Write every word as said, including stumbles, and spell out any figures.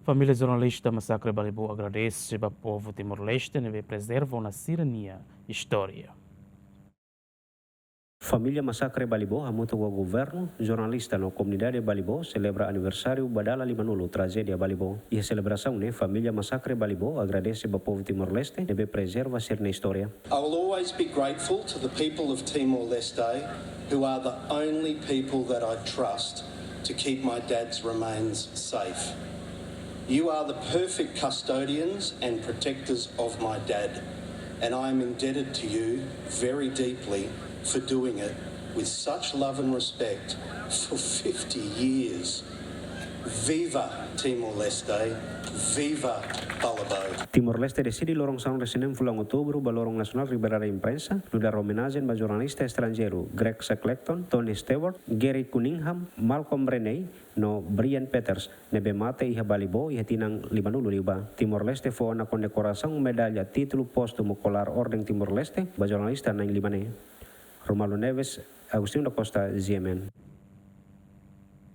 Família jornalista masakre Balibo agradese ba povu Timor-Leste ne'ebé prezerva ona sira-nia istória. Família masakre Balibo hamutuk ho governu, jornalista no komunidade Balibo selebra aniversáriu ba dala limanulu trajédia Balibo. Iha selebrasaun ne'e, família masakre Balibo agradese ba povu Timor-Leste ne'ebé prezerva sira-nia istória. I will always be grateful to the people of Timor-Leste, who are the only people that I trust to keep my dad's remains safe. You are the perfect custodians and protectors of my dad, and I am indebted to you very deeply for doing it with such love and respect for fifty years. Viva Timor-Leste, viva Balibo. Timor-Leste deside loron sanulu-resin-neen fulan Outubru ba Loron Nasionál Liberdade Imprensa, nu'udar omenajen ba jornalista estranjeiru Greg Shackleton, Tony Stewart, Gary Cunningham, Malcolm Renei, no Brian Peters, ne'ebé mate iha Balibo iha tinan limanulu liubá. Timor-Leste fó ona kondekorasaun medalla títulu póstumu kolar Orden Timor-Leste ba jornalista na'in-lima ne'e. Romualdo Neves, Agostinho da Costa, G M N.